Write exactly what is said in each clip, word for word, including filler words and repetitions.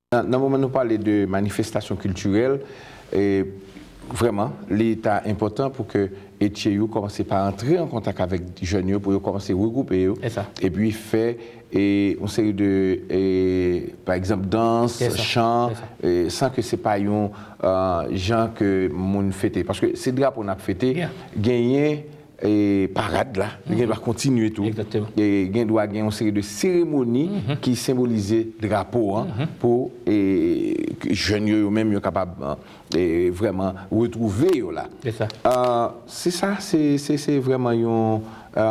Nan, nan moman nou pale de manifestasyon kiltirèl, e, vrèman, li ta enpòtan pou ke H A U kòmanse pa antre an kontak avèk jèn yo, pou yo kòmanse regwoupe yo, epi fè, e, yon seri de, e, pa egzanp, dans, chan, e, san ke se pa yon, e, jan ke moun fete. Paske se drapo n ap fete, genyen e, parad la, li gen dwa kontinye tou. E gen dwa gen yon seri de seremoni ki senbolize drapo an pou, e, jèn yo, yo menm, yo kapab, e, vrèman retwouve yo la. Se sa, se, se, se vrèman yon, e,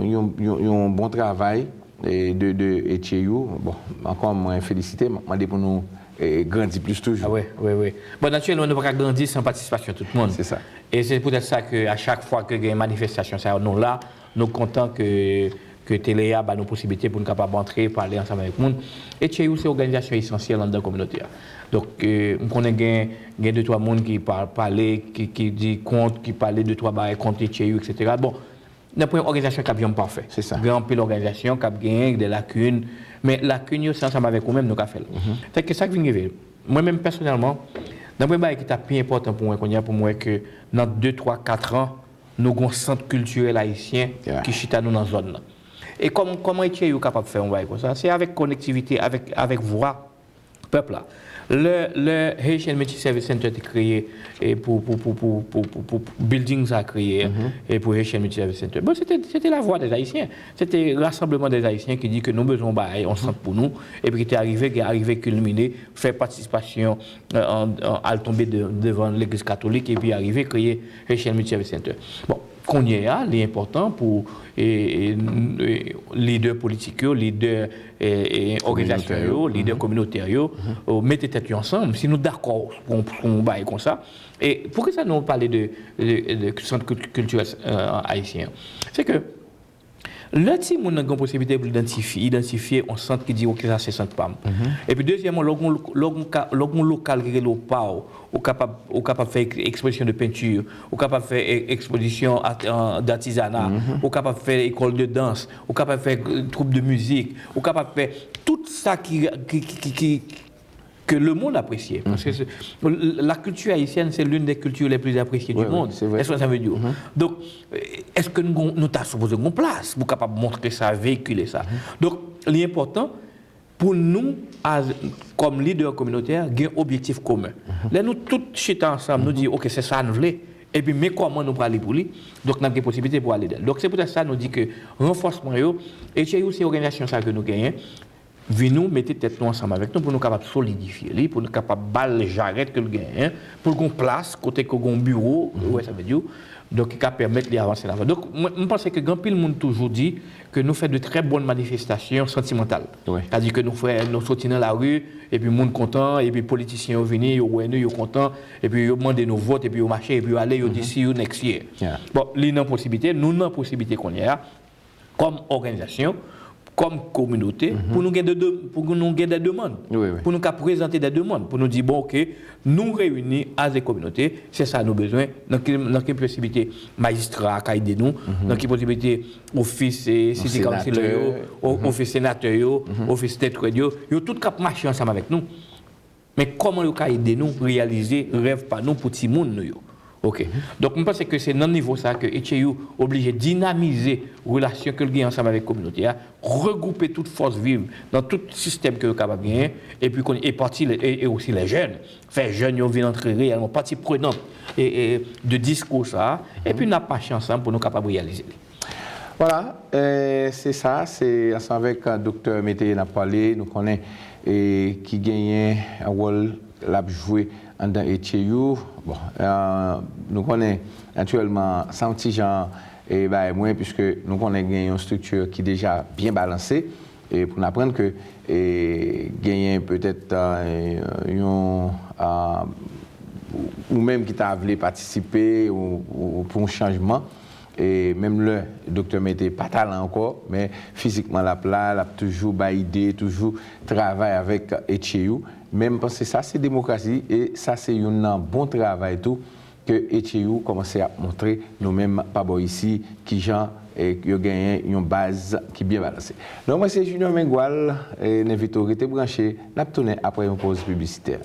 yon, yon, yon bon travay, e, de, de H A U. Bon, ankò, mwen felisite, m ap mande pou nou, e, grandi plis toujou. Wi, wi, wi. Bon, natirèlman, nou pa ka grandi san patisipasyon tout moun. Se sa. E se poutèt sa ke a chak fwa ke gen manifestasyon sa yo, nou la, nou kontan ke, ke tele a ba nou posiblite pou nou kapab antre, pale ansanm avèk moun. H A U se òganizasyon esansyèl anndan kominote a. Donk, e, m konnen gen, gen de twa moun ki pa-, pale, ki, ki di kont, ki pale de twa bagay kont H A U, etsetera. Bon, nan pwen òganizasyon k ap janm pafè. Gen anpil òganizasyon k ap genyen de lakin, men lakin yo, se ansanm avèk ou menm nou ka fè l. Fè ke sa k vin rive, mwen menm pèsonèlman, nan pwen bagay ki ta pi enpòtan pou mwen kounye a, pou mwen ke nan de, twa, kat an, nou gon sant kiltirèl ayisyen ki chita nou nan zòn nan. E kòm, kòman H A U kapab fè yon bagay konsa? Se avèk konektivite, avèk, avèk vwa pèp la. Lè, lè Haitian Multi-Service Center te kreye, e pou, pou, pou building sa a kreye, e pou Haitian Multi-Service Center. Bon, se te, se te la voix des Haïtiens. Se te rasanbleman dè Ayisyen ki di ke nou bezwen yon bagay, yon sant pou nou, epi ki te arive, ki arive kilmine, fè patisipasyon, e, an, an, al tonbe de, devan legliz katolik, epi arive kreye Haitian Multi-Service Center. Bon, kounye a, li enpòtan pou, e, e, e, lidè politik yo, lidè, e, e, òganizasyon yo, lidè kominotè yo, e, mete tèt yo ansanm. Si nou dakò pou, pou yon bagay konsa, e poukisa nou pale de, de, de sant kil-, kiltirèl, e, ayisyen an? Se ke lè timoun nan gen posiblite pou l idantifye, idantifye yon sant ki di, "Ok, sa se sant pa m." Epi dezyèmman, lè w gen, lè w gen ka-, lè w gen yon lokal ki rele w pa w, ou kapab, ou kapab fè ek-, ekspozisyon de penti, ou kapab fè e-, ekspozisyon at-, an, datizana, ou kapab fè ekòl de dans, ou kapab fè, e, twoup de mizik, ou kapab fè tout sa ki, ki, ki, ki, ki, ke lemonn apresye. Paske se, la culture haïtienne, c'est l'une des cultures les plus appréciées du monde. Est-ce que ça veut dire? Donk, e, èske nou gon, nou ta sipoze gon plas pou kapab montre sa, veyikile sa? Donk, li enpòtan pou nou, a, kòm lidè kominotè, gen objektif komen. Lè nou tout chita ansanm, nou di, "Ok, se sa n vle," epi men kòman nou prale pou li, donk n ap gen posiblite pou ale dèyè l. Donk, se poutèt sa nou di ke ranfòsman yo, e se yo, se òganizasyon sa ke nou genyen, vin nou mete tèt nou ansanm avèk nou pou nou kapab solidifye li, pou nou kapab ba l jarèt ke l genyen, pou l gon plas kote ke gon biwo, ou wè sa vle di, donk ki ka pèmèt li avanse nan avan. Donk, mwen, m panse ke gen anpil moun toujou di ke nou fè de trè bòn manifestasyon santimantal. Sètadi ke nou fè, nou soti nan lari, epi moun kontan, epi politisyen yo vini, yo wè nou, yo kontan, epi yo mande nou vòt, epi yo mache, epi yo ale, yo di see you next year. Bon, li nan posiblite, nou nan posiblite kounye a, kòm òganizasyon, kòm kominote, pou nou gen de, de, pou nou gen de demann, pou nou ka prezante de demann, pou nou di, "Bon, ok, nou reyini as a kominote, se sa nou bezwen, nan ki, nan ki posiblite majistra a ka ede nou, nan ki posiblite ofis, e, city councilor yo, o-, ofis senatè yo, ofis state rep yo, yo tout k ap mache ansanm avèk nou." Men kòman yo ka ede nou reyalize rèv pa nou pou timoun nou yo? Ok. Donk, m panse ke se nan nivo sa ke H A U oblije dinamize relasyon ke l gen ansanm avèk kominote a, regwoupe tout fòs viv nan tout sistèm ke yo kapab genyen, epi konn-, e pati, e, e osi lè jèn, fè jèn yo vin antre reyèlman pati prenant e, e, de diskou sa a, epi n ap mache ansanm pou nou kapab reyalize li. Vwala, e, se sa, se ansanm avèk, e, Doktè Métayer n ap pale, nou konnen, e, ki genyen wòl l ap jwe anndan H A U. Bon, e, nou konnen, aktyèlman, sa yon ti jan, e, bay mwen, piske nou konnen gen yon estrikti ki deja byen balanse, e pou n aprann ke, e, genyen petèt, e, yon, e, ou menm ki ta vle patisipe ou, ou pou yon chanjman, e menm lè Doktè Métayer pa t la ankò, men fizikman l ap la, l ap toujou bay ide, toujou travay avèk H A U. Men m panse sa se demokrasi e sa se youn nan bon travay tou ke H A U kòmanse ap montre nou menm pa bò isi, kijan, e, yo genyen yon baz ki byen balanse. Non mwen se Junior Mengual, e, n envite w rete branche, n ap tounen apre yon poz piblisitè.